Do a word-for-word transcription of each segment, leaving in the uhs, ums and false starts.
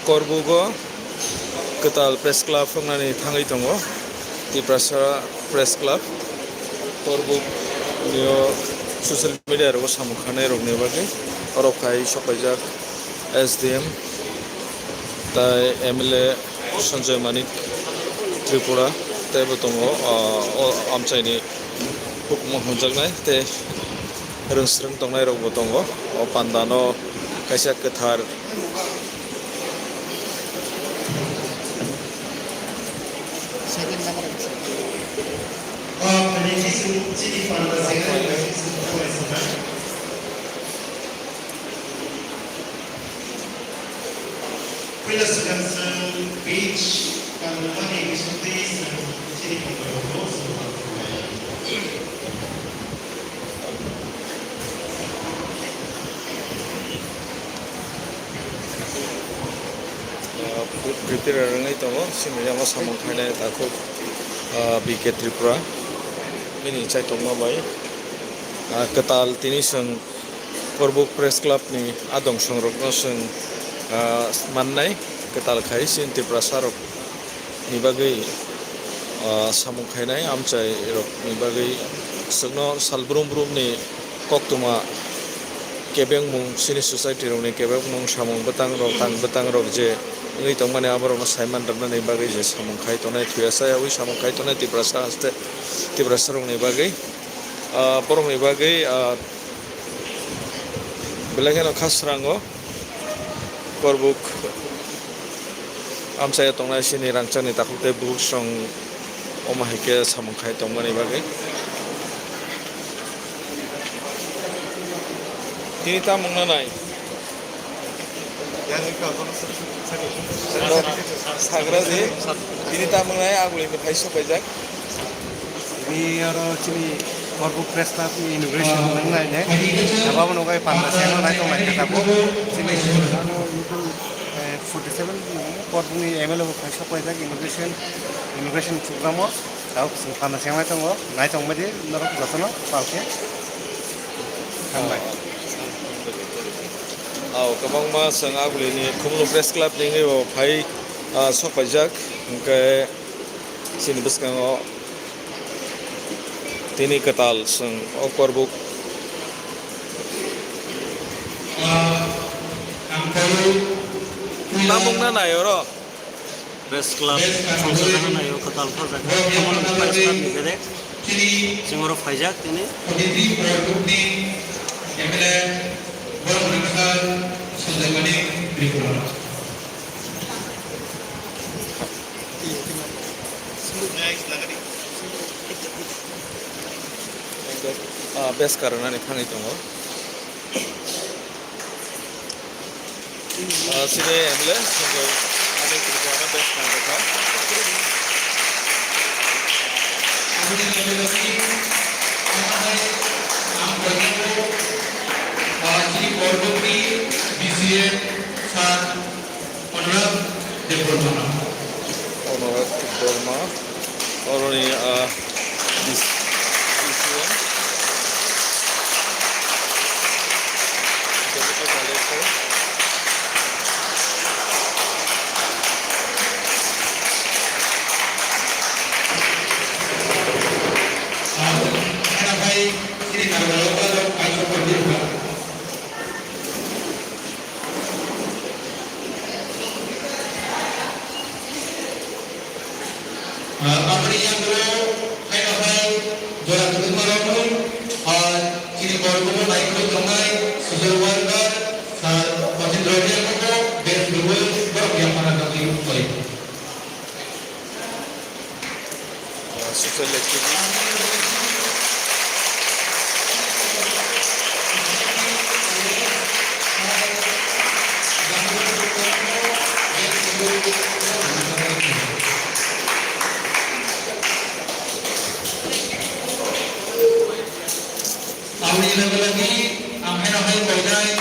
Korbugo kwtal press club wngnani thangwi tongo, Tiprasa Press Club. Korbuk nio social media rogo samung khanai rokni bagwi oro khai sokpaijak S D M tai M L A Sanjay Manik Tripura teibo tongo, ah, o amchaini hukumu hwnjaknai tei rwngsrwng tongnai rokbo tongo. O pandano kaisa kwthar Puila swkang chwng page kanmungmani bisingtwi chwng chini photo-o chwng tongthoknai. Ah, pre-, prepare wngwi tongo, sini yango samung khainai takhuk, ah, B K Tripura bini chaitokma bai, ah, kwtal tini chwng Korbuk Press Club ni adong songrokno chwng, ah, mannai kwtal khai chini Tiprasa rok ni bagwi, ah, samung khainai amchai rok ni bagwi chwngno sal brum brum ni koktwma kebengmung chini society rok ni kebengmung samung bwtang rok tang bwtang rok je wngwi tongmani aborokno saiman rwmani bagwi je samung khai tongnai thuya cha yawi samung khai tongnai Tiprasa haste Tiprasa rok ni bagwi, ah, borok ni bagwi, ah, Belai kheno kha srango Korbuk amchaya tongnai sini rangchakni takhuk tei bukhuk srong omo hai khe samung khai tongmani bagwi. Tini tamung nanai. Sagra di, tini tamung nai agulini phai sok paijak. Ini oro chini Korbuk Press Club ni inauguration wngnai ne. Abo no gai panda sengno nai tong lai khe tabuk. Chini, eh, forty seven Korbuk ni M L A bo phai sok paijak inauguration, inauguration program o. Tabuk chwng panda seng nai tongo. Nai tong bai di norok jotono pal khe. Hambai. Au, kwbangma chwng agulini Khumulwng Press Club ni wngwi bo phai, ah, sok paijak. Hwnkhe chini bwskango tini kwtal chwng o Korbuk. Tamung na nai oro? Press Club songsa jana nai o kwtal kha jaga. Khumulwng Press Club ni bedek. Chwng oro phaijak tini. Ah, bes karwnani thangwi tongo. Ah, sini M L A, Sanjay Manik Tripura bes nang kha. Anurag Debbarma. Anurag Debbarma. Oroni, ah, D C, D C M. Deputy Collector. Ah, aboni yagulo haino hai jora kwbangma rokno, ah, chini borokno naikolwi tongnai social worker, sir Kotindro Debbarma, best rwui borok yaphana bagwi koi. Ah, social activist. Aboni loge loge ang haino hai koinai.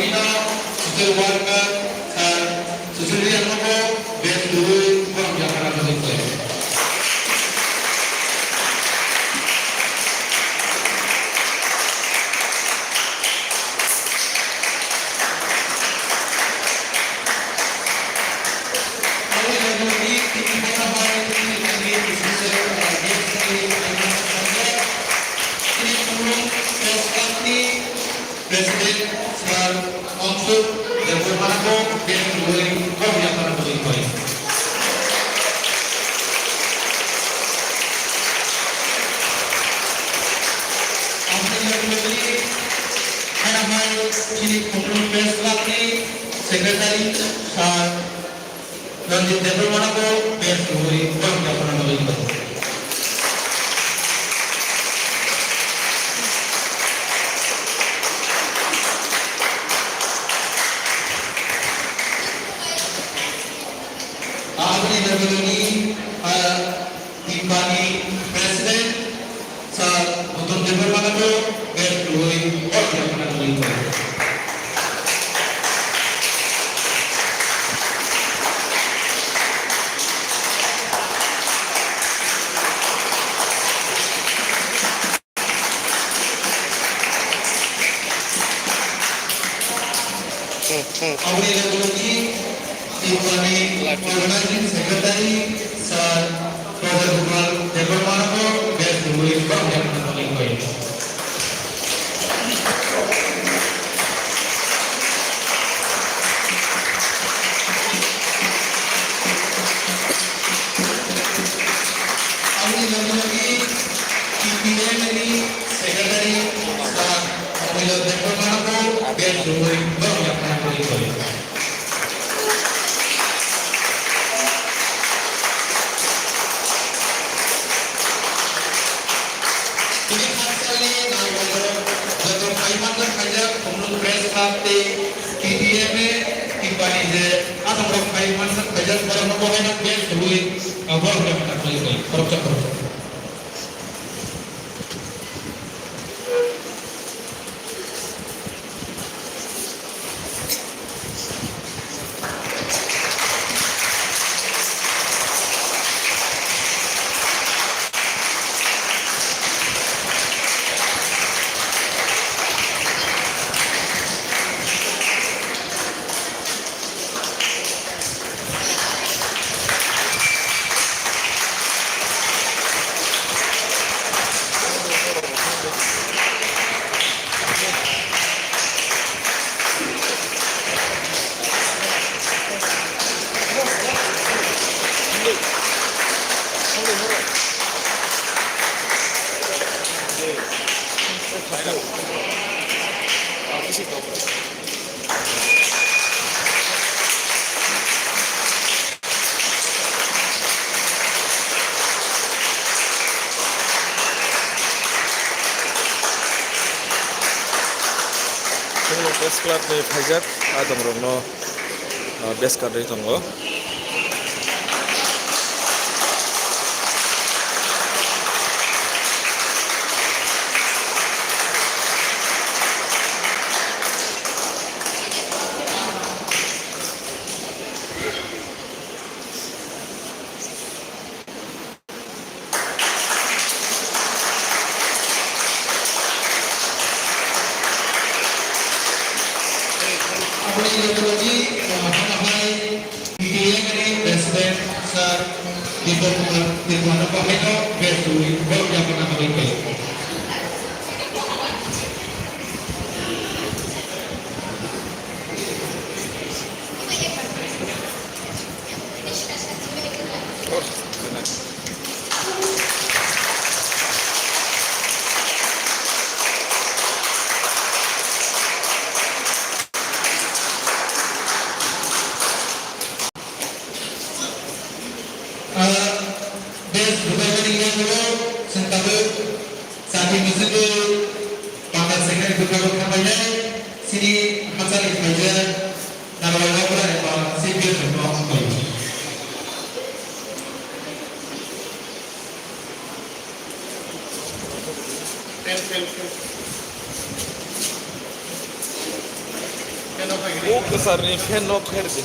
Social worker, sir, Sushil Riya nogo, best lui, borok yaphara bagwi khlai. President Sir Ongsu Debbarmano best lui kok yaphara bagwi khlai. Aboni logi logi haino hai chini Khumulwng Press Club ni Secretary Sir Ranjit Debbarmano bo best lui borok yaphana bagwi khlai. Aboni logi logi, ah, Timpani President Sir Gautam Debbarmano bo best lui borok yaphana bagwi khlai. Aboni logi logi Timpani Organizing Secretary Sir Pradyot Kumar Debbarmano bo best lui borok yaphana bagwi khlai. Aboni logi logi T P M ni Secretary Sir Amilo Debbarmano bo best lui borok yaphana bagwi khlai. Tini haksalni naikolrok joto phai manjak khaijak Khumulwng Press Club tei T T M A Timpani je asongrok phai manjak khaijak borokno bo haino best lui, ah, borok rok khaklai bai khoroksa khoroksa. Chwng Press Club ni phaijak adongrokno, ah, best kwrwi tongo. Aboni logi logi, ah, hano hai T T M ni President Sir Deepak Kumar Deepak no bahai no best lui borok yaphana bagwi khlai. Ah, best bubaimani yagulo chwng tabuk chati muchungo panda sekani bubago thapainai chini hachali phaijak Narwai Wabra eba C P F no wngkoi. O kwcharni fan rok kher di.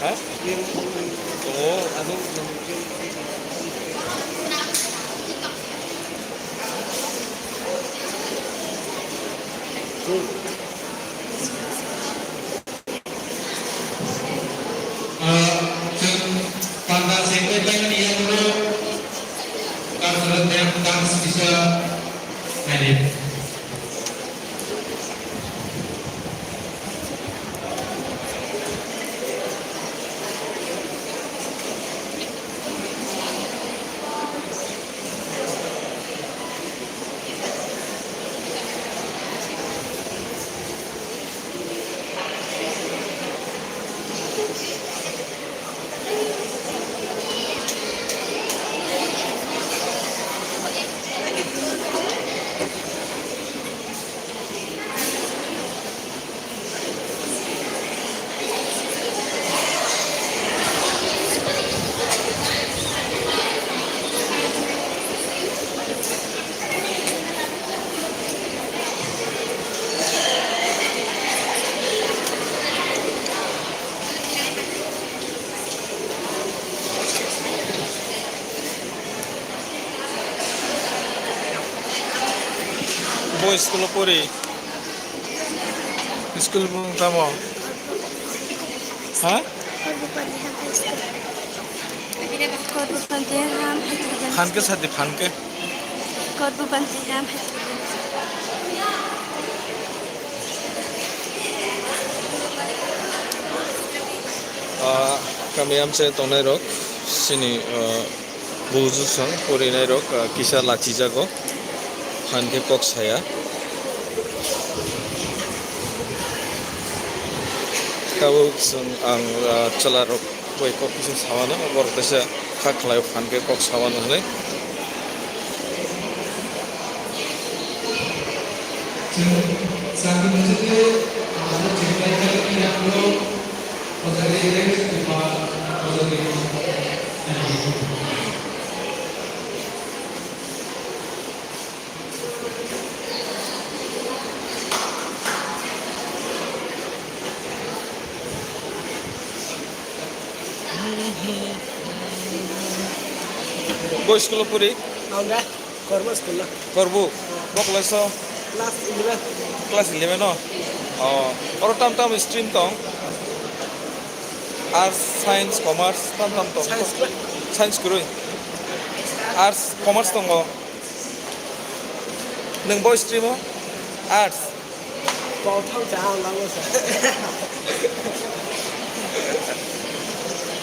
Ha? Oh, ano, Ah, chwng panda se koi pai mani yang ro, cultural dance, dance kisa naidi. Bo school o pori. School bung tamo? Ha? Korbupanti Ham High School. Korbupanti Ham High School. Phan khe sadi phan khe. Korbupanti Ham High School. Ah, kami amchai tongnai rok, sini, ah, Buju chwng porinai rok, ah, kisa lachijago, phan khe kok saya. Tabuk chwng ang, ah, chwla rok bai kok kisa sawano, borok teisa kha khlai phan khe kok sawano hinwi. Chwng chakri mujungwi, ah, chwng bai kha khe kok. Bo school o puri? Ang da Kormo school o. Korbu? Bo class o? Class eleven. Class eleven o? Oh. Oro tam tam stream tong? Arts, science, commerce, tam tam tong? Science kwrwi. Science kwrwi? Arts, commerce tongo? Nwng bo stream o? Arts. Kothang cha ang lama sa.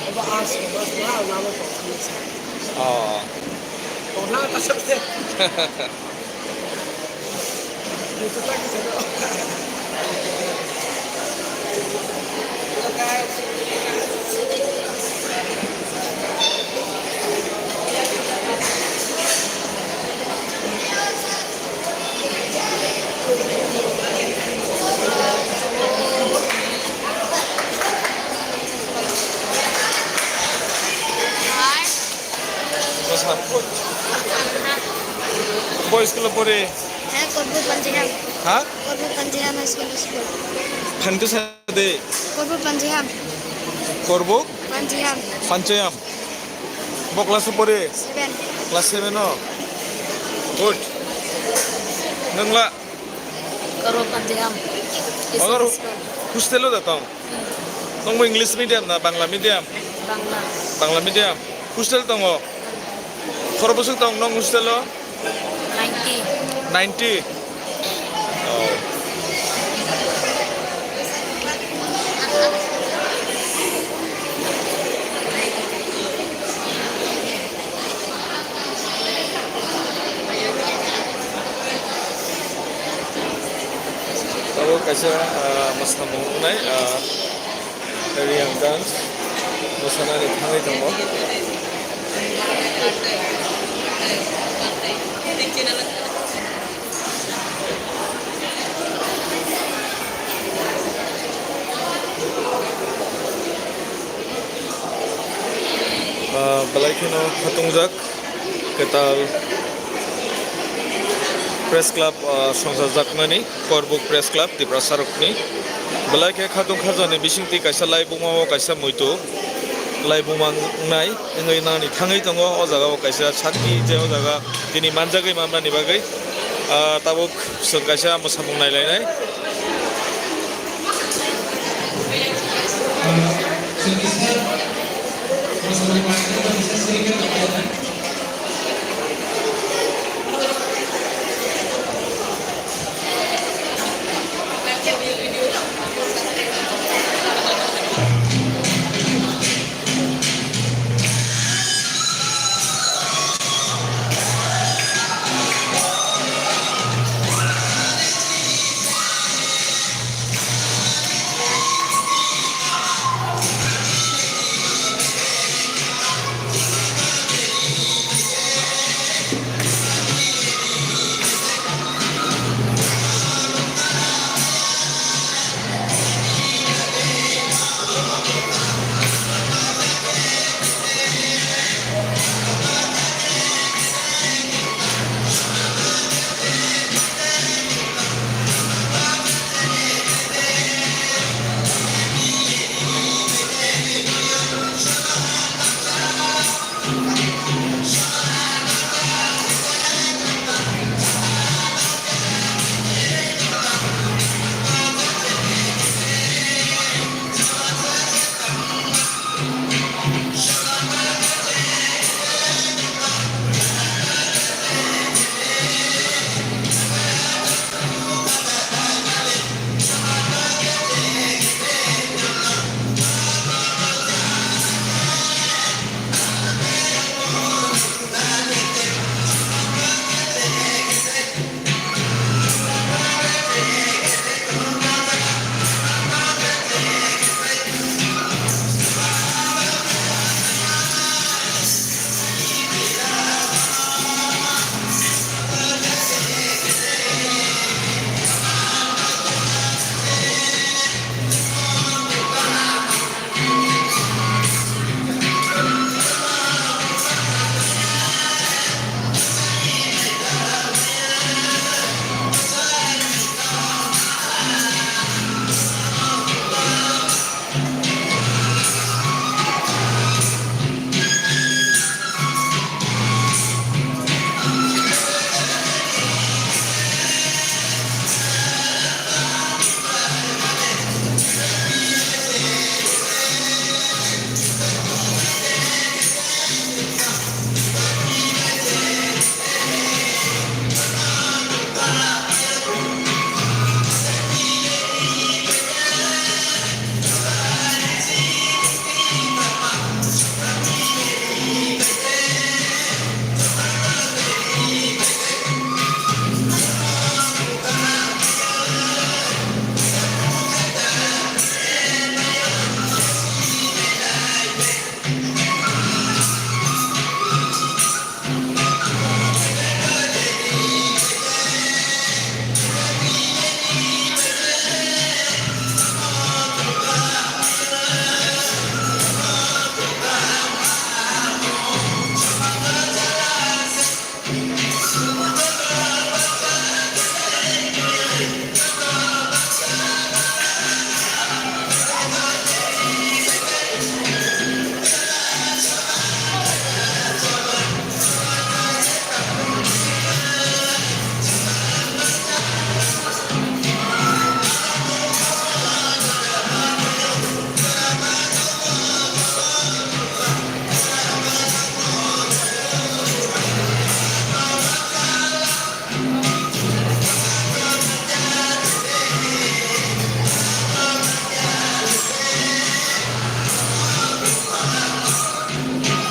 Aba ang sa, bas na ang lama kothang sa. Oh. Kothang ta sa. Dito sa kisa. Boy school pore. Hah, Korbu Panjiham. Hah? Korbu Panjiham High School School. Phantu sa de. Korbu Panjiham. Korbu? Panjiham. Panchayam. Bo class o pore? Seven. Class seven o? Good. Nwng la? Korbu Panjiham. Agar hostel o da tong? Nwng bo English medium na Bangla medium? Bangla. Bangla medium. Hostel tongo? Khoro bwswk tong nwng hostel o? Ninety. Ninety? Oh. Abo kaisa, ah, mwsamung wngnai, ah, Riyang dance mwsanani thangwi tongo. Ah, belai kheno khatungjak. Kwtal Press Club, ah, songchajakmani, Korbuk Press Club, Tiprasarokni. Belai khe khatung khajani bisingtwi kaisa laibuma o kaisa muitu laibuma wngnai wngwi nani thangwi tongo. O jaga o kaisa sakni je o jaga tini manjagwi mamnani bagwi, ah, tabuk chwng kaisa mwsamung nailainai.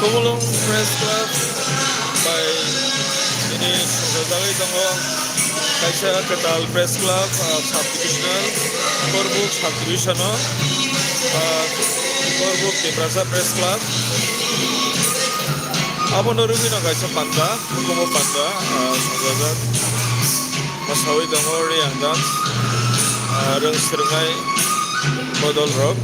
Mulung Press Club bai tini swngjajagwi tongo kaisa kwtal Press Club, ah, sub-divisional, Korbuk sub-division-o, ah, Korbuk Tiprasa Press Club. Abono rwgwino kaisa panda, hukumu panda, ah, swngjajak. Masawi tongo Reang dance, ah, rwng swrwngnai bodol rok.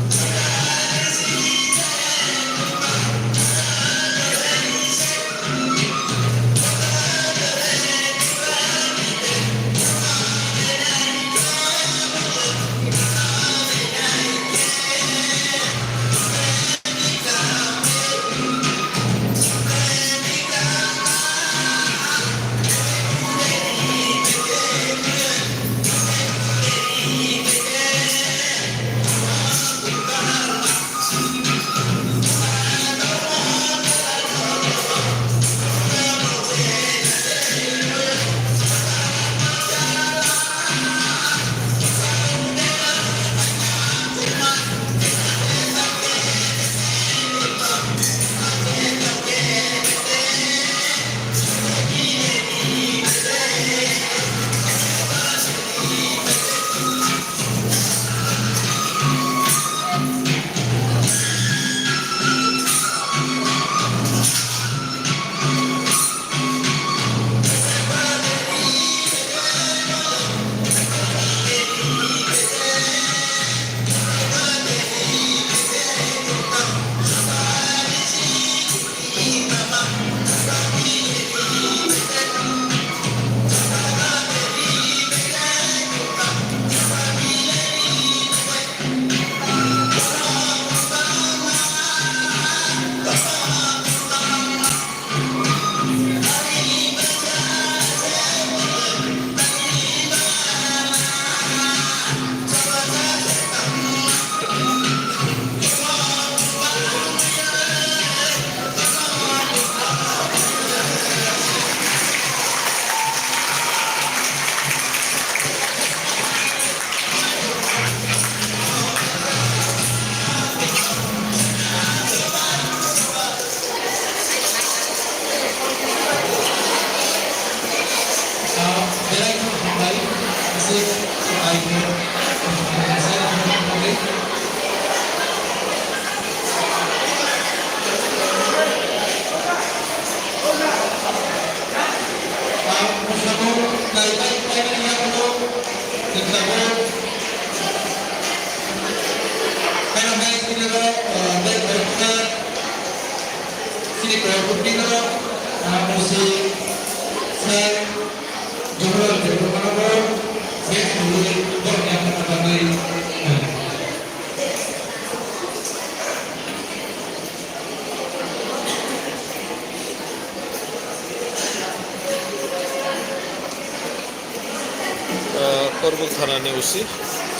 Ah, Korbuk thanani O C,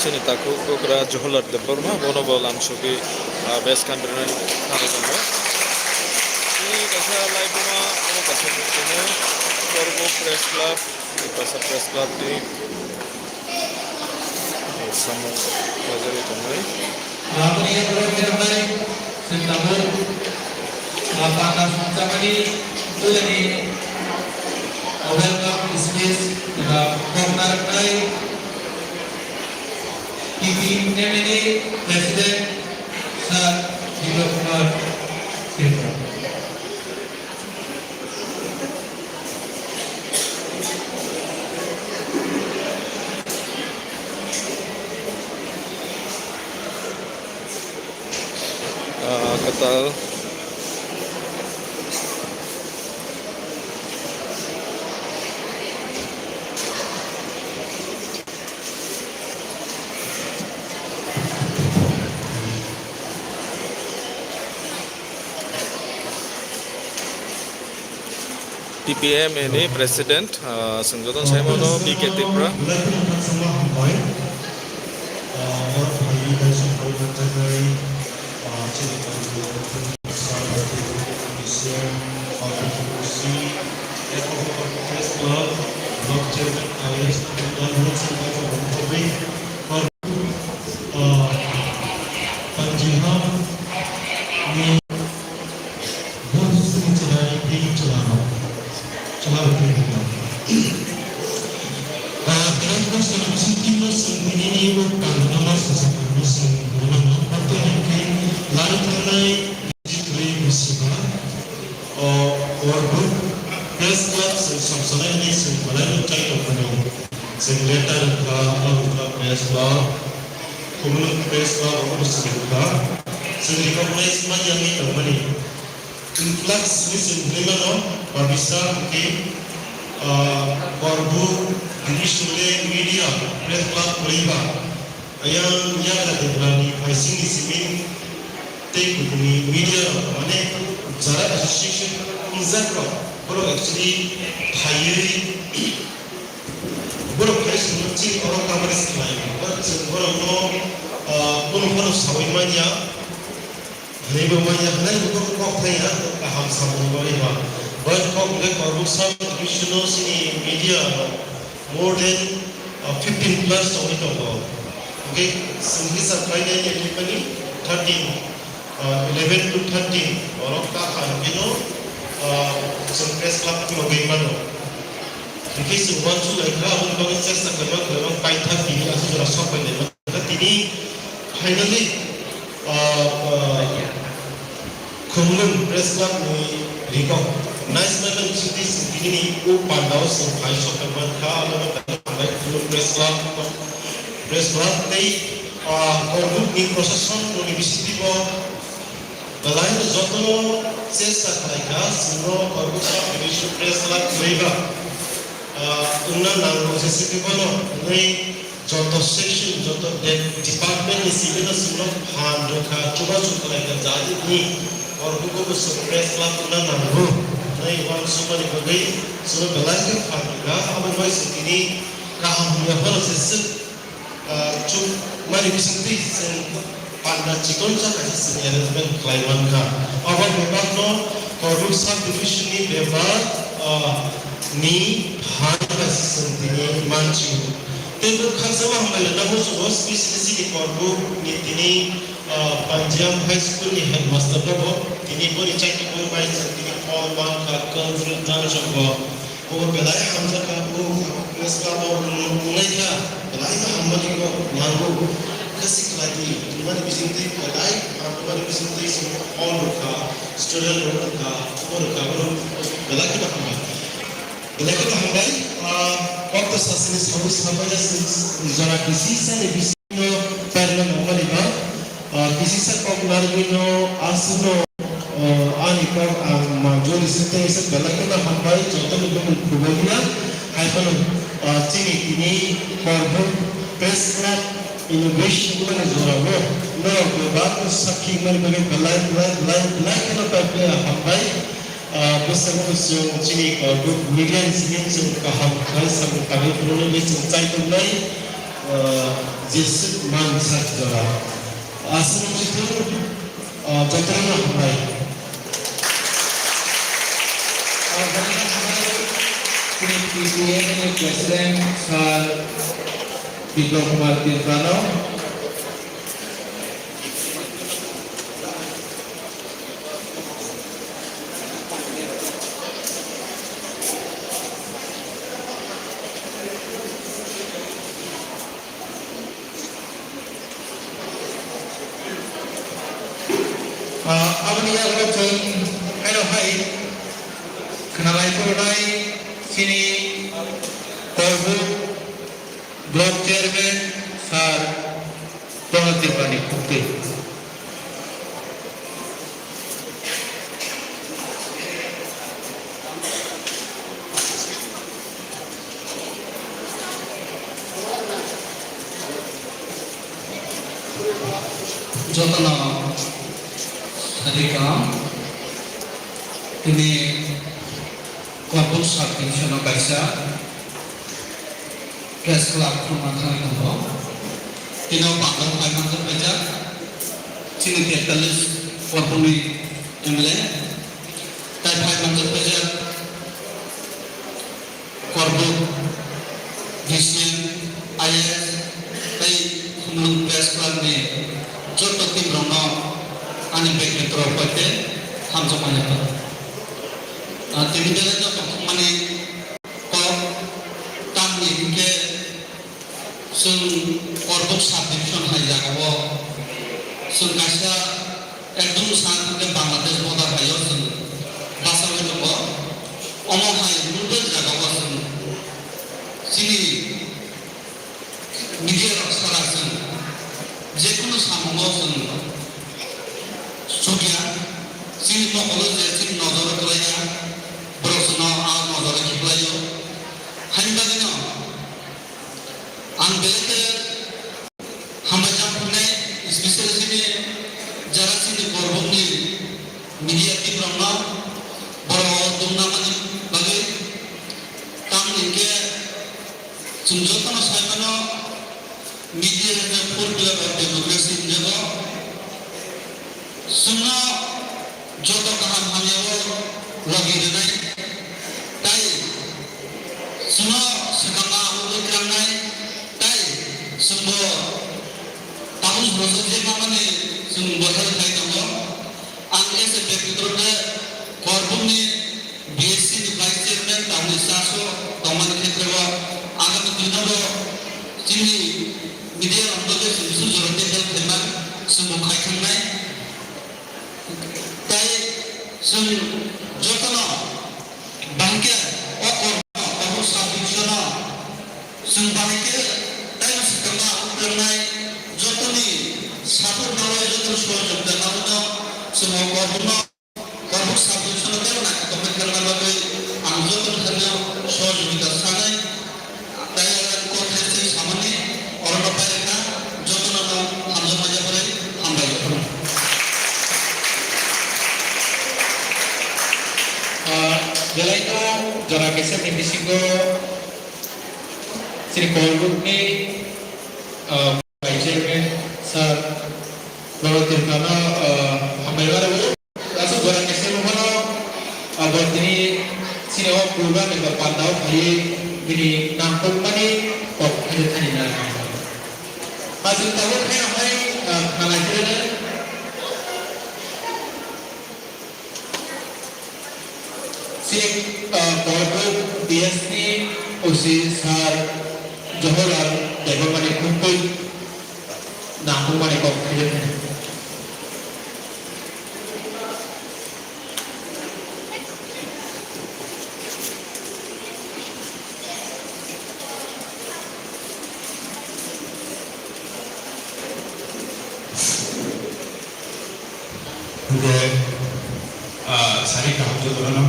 chini takhuk bugra Joholar Debbarma, bono bo lamsogwi, ah, base kan rwnani thani tongo. Tini kaisa laibuma, omo kaisa meeting-o Korbuk Press Club, Tiprasa Press Club ni samung kwrwi tongnai. Aboni yago khe bai chwng tabuk, ah, panda songchakmani puilani welcome speech eba kok narwknai T P M N A President Sir Biplab Kumar Tripura. Ah, kwtal. T P M N A ni President, ah, chwng jotono saimano B K Tripura. Samsonai ni chwng belai no chai tongmani. Chwng letter wngkha, abo wngkha press club, Khumulwng press club, abo no chwng wngkha. Chwng recognize ma yangwi tongmani. Influx ni chwng hwnwi mano, babisa hwnkhe, ah, Korbuk division le media press club kwrwi ba. Ayang yagra debrani phaisingni simi tei kubuni media rok, mane jara association wngjak rok, borok actually phaiwi borok phai swngo chini oro coverage khlai, but chwng borokno, ah, kunu phano saui manya. Hwnwi bo manya hwnwi bo kok thai ya, kaham samung bagwi ba. But kok hwnkhe Korbuk sub division-o chini media rok more than, uh, fifteen plus tongwi tongo. Hwnkhe chwng hisab khlainai ni hwnwi mani thirteen, uh, eleven to thirteen borok ta kha hwnkhe no, uh, chwng press club khulogwi mano. Hwnkhe chwng uansuk lai kha, aboni bagwi chesta khlaima khlaima paithak tini aswk jora sok pai lai. Tini finally, ah, ah, Khumulwng Press Club ni recognize manwi chwng tini o pandao chwng phai sokha mankha, abono hambai Khumulwng Press Club, Press Club tei, ah, Korbuk ni proshashan rokni bisingtwi bo belai no jotono chesta khlai kha, chwngno Korbuk Sub Division Press Club kwrwi ba, ah, wngna nango, jesa khe bono hwnwi joto section, joto de-, department ni simi no chwngno phan rwkha, chubachu khlai kha, jadi ni Korbugo bo chwng press club wngna nango hwnwi uansukmani bagwi chwngno belai khe phan rwkha. Abo bai se tini kaham hwnwi phano se swk, ah, chukmani bisingtwi chwng panda chikonsa kaisa chwng arrangement khlai mankha. Abo bebakno Korbuk sub division ni bebak, ah, ni phan kaisa chwng tini manchio. Tei bo khakchangma hambai rwna muchungo, specially chini Korbuk ni tini, ah, Panjiam High School ni headmaster no bo tini boni chaitugwi bai chwng tini phone mankha, conference thanchongo. Bo belai hamjakha, bo wngkha, bo wngnaikha, belai no hamjakha, nango, khe sikhlai di, wngmani bisingtwi belai, wngmani bisingtwi chwng phone rwkha, student rok rwkha, abo rwkha, abo rwkha, belai kheno hambai. Belai kheno hambai, ah, kok to sasini sawi sabai ya si, jora kisi sani bisi. No parallel wngmani ba, ah, kisisa kok narwgwino aswkno, ah, ani kok ang manjoli se tei se belai kheno hambai, jotono bumung khubui ya. Hai phano, ah, chini tini Korbuk Press Club inauguration wngmani jorao norok bebak sakhi wngmani bagwi belai, belai, belai, belai kheno hambai. Ah, bwskango chwng chini Korbuk media ni simi chwng kaham khlai samung tangwi phunuknani chwng chai tongnai, ah, jeswk man sak jora. Aswk wngsi thung, ah, jotono hambai. Ah, jotono hambai. Chini P T A ni President Sir Biplab Kumar Tripurano. Ah, aboni yago chwng haino hai khwnalai phurunai chini Korbuk Block Chairman Sir Pranab Tripurani khuktwi. Jotono sadi kaham. Tini Korbuk sub division o kaisa press club khulma thangwi tongo. Tino pandao phai manjak paijak chini tetalis Korbukni M L A, tai phai manjak paijak Korbuk D C M, I A S, tei Khumulwng Press Club ni joto team rokno ani bektitw rok bai khe hamjakma yapha. Ah, tini belai no tongthokmani kok tamni hinkhe chwng Korbuk sub division hai jagao chwng kaisa ekdom sa thangkhe Bangladesh border haio chwng bachaui tongo. Omo hai mungkha jagao chwng chini media rok sara chwng jekunu samungo chwng chukya, chini mokolo je chini nojoro kwlaiya, borok chwngno a nojoro khiplaio. Haini bagwino ang belai khe hambai jang phinai, especially chini jara chini Korbukni media team rokno borok o tongna mani bagwi. Tamni hwnkhe chwng jotono sai mano, media is the four pillar of democracy hinjago. Chwngno joto kaham hamyao logi rwnai, tai chwngno swkang ma wngwi twlangnai, tai chwngbo tabuk rwchapjak mamani chwng bwthai khai tongo. Ang as a Baptist Church Korbukni B S C ni Vice Chairman tamni church o tongmani khetreo agami dino bo chini media rok bagwi chwng bisu jora tei help khaima chwngbo khai thangnai. Tai chwng jotono bahai khe o kormo, o sub division o chwng bahai khe taibo swkangma wngklangnai jotoni support nangwi, jotoni sohojogita nangwino chwng o kormo. Tabuk sub division o tei naithotok khe tongna bagwi ang joto thani sohojogita sanai, tei ang kok hai se samani orono pairikha, jotono no hamjakma yapharwi hambai. Ah, belai no jora kaisa ni bisingo chini Korbukni, ah, Vice Chairman sir Lolo Tirkano, ah, hambai rw rw. Aswk jora kaisa rw phano, ah, bo tini chini o program ni ba pandao phaiwi bini nangkukmani kok phaiwi thani na. Aswk tabuk pheno hai, ah, khanai phirwno. Chini, ah, Korbuk B S ni O C sir Johorlal Debbarmani khumpui nangkukmani kok philirkha. Hwnkhe, ah, sari kaham jotono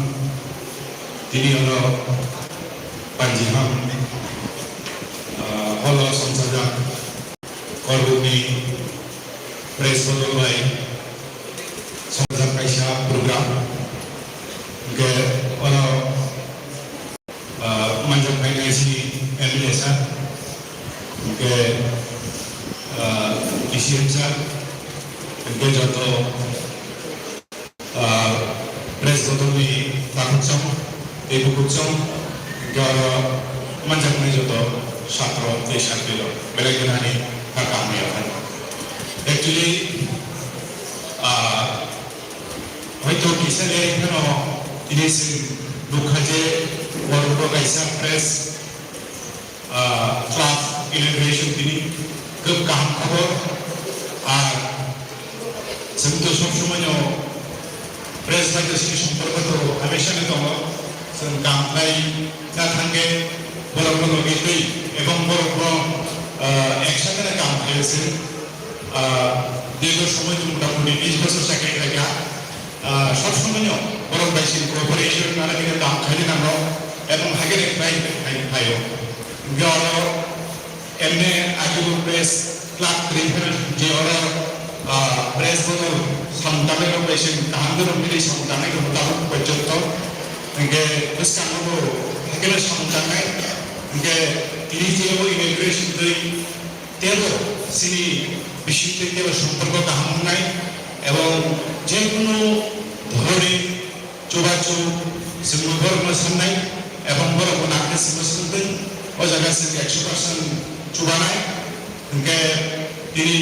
tini ono panji ham, ah, holo songchajak Korbukni press bodol bai songchajak kaisa program. Hwnkhe ono ah, manjak phainai chini M L A sir, hwnkhe, ah, D C M sir, hwnkhe joto, ah, press bodolni takhukcham tei bukhukcham, hwnkhe oro manjaknai joto satro tei satrirok belai kheno ani kha kaham ya phano. Actually, ah, Hoito kisa lereng phano tini chwng nukha je borokno kaisa press, ah, club inauguration tini khub kaham khobor. Ar chwng to sob somoino press bai to chini somporko to hamesha no tongo. Chwng kam khlai na thangkhe borokno logi twi ebong borokno, ah, eksatheno kam khlai se. Ah, dirgho somoy to motamoti bish bochor chakri khlaikha. Ah, sob somoino borok bai se cooperation nana khe kam khaina nango, ebong hakhe khlai, khlai, khlaio. Hwnkhe oro M A Ajibur Press Club Reference je oro, ah, press bodol samung tangnai rok bai se kaham khe rok bini samung tangnai rok tabuk porjonto. Hwnkhe bwskango bo hakhe samung tangnai. Hwnkhe tini je o inauguration twi Tebo chini bisingtwi tebo somporko kaham wngnai, ebong jekunu dhoroni chubachu chwngno borokno samnai, ebong borokno nangkhe chwngno swngtwi, o jaga chwng ekso percent chubanai. Hwnkhe tini,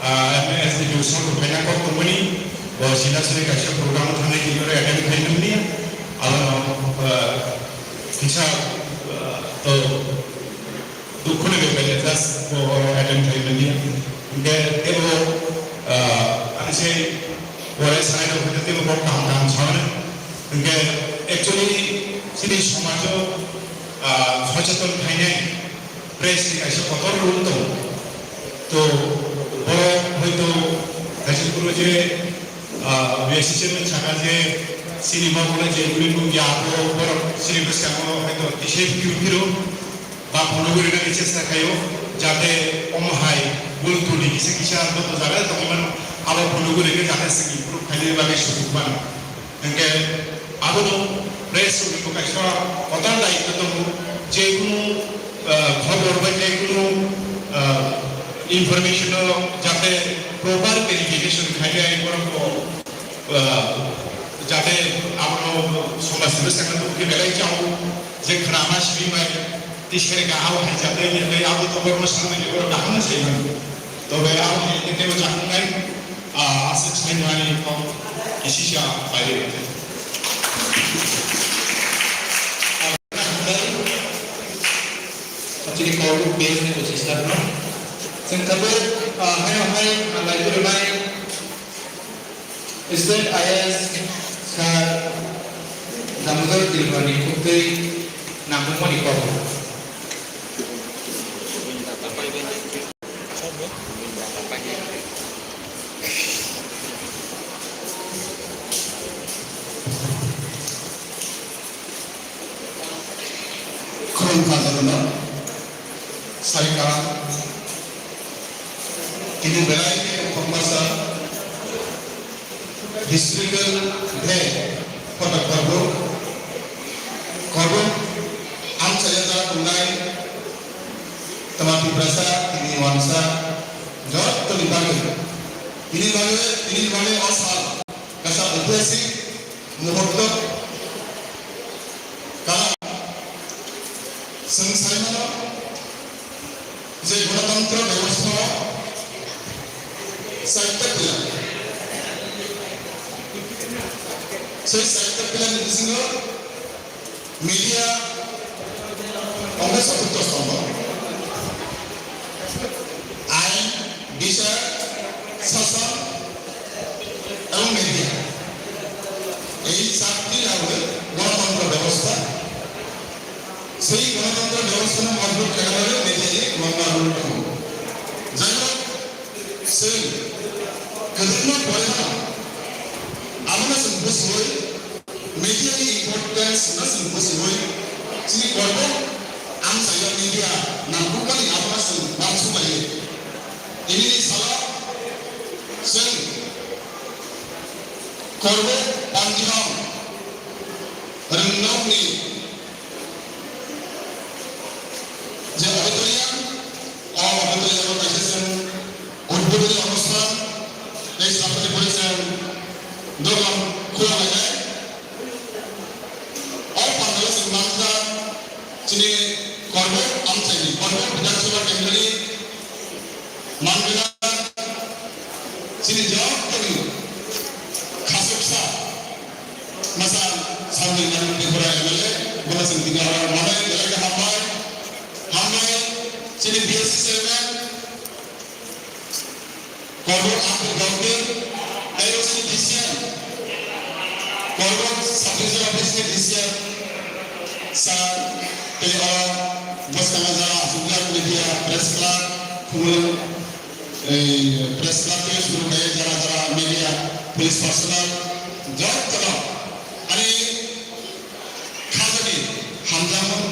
ah, M S D P sabo phaina kok tongmani, bo sinasini kaisa program thangnai tini oro attend khainani, abono, ah, kisa, ah, to Dukhuni bebele just bo oro attend khlai manya. Hwnkhe tebo, ah, ani se warai sanai rok hwnkhe tebo bo kaham kaham sanai. Hwnkhe actually Chini somajo, ah, socheton khainai press ni kaisa kotor role tongo. To borok hoito kaisa phuru je, ah, B S C chairman saka je chini ma bole je guri nung ya, borok, borok chini bwskango hoito kisa phiro phiro ba phunugwi rwnani chesta khaio, jate omo hai bul tuli kisa kisa joto jaga tongwi mano, abo phunugwi rwkhe jate chwng improve khainani bagwi sujuk mano. Hwnkhe abono press rokni bo kaisa kotor daitw tongo, je kunu, ah, khobor bai je kunu, ah, information o jate proper verification khainai borok bo, ah, jate abono somaj ni bwskango tongkhe belai chao je khwnama simi bai tisere ka abo hai jate ni abo tongkhe borok sanani borok kaham se mano. Tobe abo hai tebo chaknai, ah, aswk saimani kok kisisa pairwi. Chini kok base ni uchi sir no. Chwng tabuk, ah, haino hai, ah, lai phuru nai State I A S Sir Damodar Tripurani khuktwi nangkukmani kok. Khulumkha jotono, sari kaham. Tini belai khe khoroksa historical day, kotor korbo, korbo amchaya ja tongnai twma Tiprasa tini wansa jottoni bagwi. Tini bagwi, tini bagwi o sal kaisa oitisik muhurto. Karon chwng sai mano je Ganatantro Byabostha o chaita pillar. Sei chaita pillar ni bisingo media ongkha chotutto sthombho. Ain, bichar, sason, ebong media. Ei chatti lawi Ganatantro Byabostha. Sei Ganatantro Byabostha no majbut khaina bagwi media ni kwbangma role tongo. Jai hok, chwng kwbangma pore phano abono chwng bujiwi, media ni importance no chwng bujiwi, chini kormo amchaio media nangkukmani abono chwng uansuk laio. Tini ni salo chwng kormo Pantiram Rwngnokni je auditorium, o auditorium o kaisa chwng udbodhoni onusthan tei sakni pore chwng dogan khulanglainai. O pandalo chwng manjak chini Korbok amchaini, Korbok Bidhan Sabha Kendroni mangwina chini jottoni khasuksa masa Sanjay Malik Tripura M L A, bono chwng tini oro manwi belai khe hambai, hambai chini B S C chairman, Korbok Abdul Gaudir, tei o chini D C M, Korbok Sub Division Office ni D C M sir, tei o bwskango jara aswkjak media, press club, khumulwng, ei press club tei suru khe jara jara media, police personnel, jotono ani khajani hamjakmung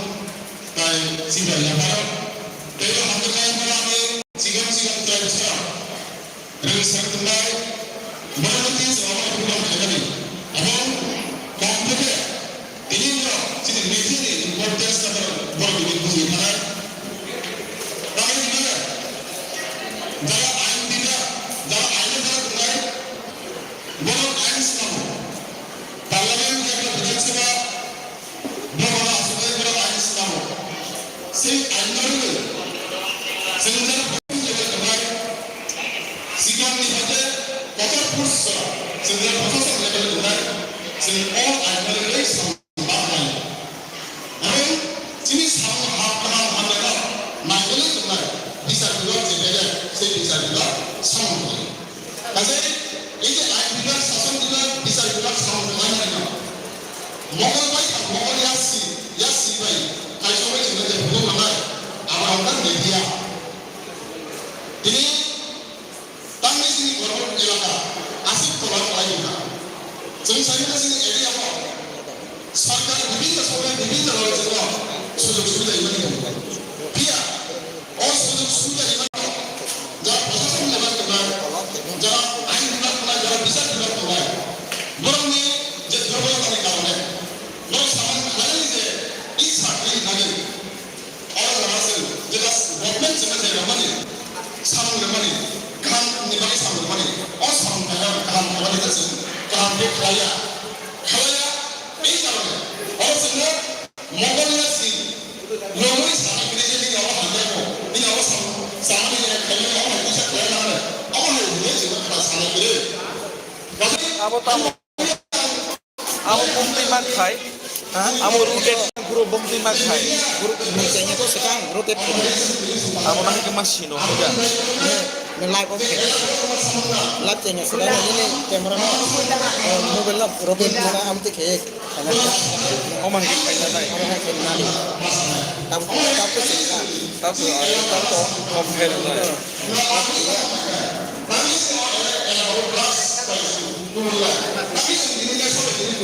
tai chibaiya phano, tei o hamjakmung phano ani chikon chikon tei bwskango rwngsak tongnai, borokno tei chwng abono phunukna phaimani. Abo kok theke tini borok chini media ni importance no borok, borok tini bujui thanai. Tamni hwnba jara ain bida, jara ain o jara tongnai, borok ain swnamo. Parliament yakno Bidhan Sabha Bono aswk bai borok ain swnamo. Sei ain no rwgwi chwng jara bwtwi level kwbai. Sikang ni hwnkhe kotor force chwng jara proshasok level kwbai. Chwng o ain no rwgwi samung ma khlai. Aro chini samung ha kaham hamya no naikolwi tongnai bichar bibhag je bedek sei bichar bibhag samung khlai. Kaisa ei je ain bibhag, sason bibhag, bichar bibhag samung khlaimani no mokol bai Mokol yasi, yasi bai, kaisa bai chwngno je phunuk rwnai, abo wngkha media. Tini tamni chini Kormor elaka aswk tola khlai wngkha. Chwng sai mano chini area o sarkar bibhinno somoi bibhinno rok chwngno sujog subida imani tongo. Phiya o sujog subida imani jara prosason level tongnai, jara ain bibhag tongnai, jara bichar bibhag tongnai, borokni je durbolotani karone norok samung khlainani je issa khlai nani, oro jora se jeta government se je rwmani, samung rwmani, kaham ni bagwi samung rwmani, o samung khlaiya kaham khlaiya se kaham khe khlaiya, khlaiya, ei karone oro chwngno Mokol yasi, romwi sana kiri je nini abo hamya ko, nini abo sam-, sana kiri je khaina abo hai kisa khaina na, abo hai hwnwi chwngno khna sana kiri. Abo tamo, abo bumtwi ma khai, ha? Abo rotate guru bumtwi ma khai. Guru ni chengya ko sekang rotate khai. Abo nang ke masino hoja. Ni live off khai. Live chengya sekang ni camera no, mobile no rotate mana amti khai. Omo hai khe khaina nai. Omo hai khe nani. Tab-, tabuk se kha. Tabuk, tabuk, tabuk, off khe rwnai.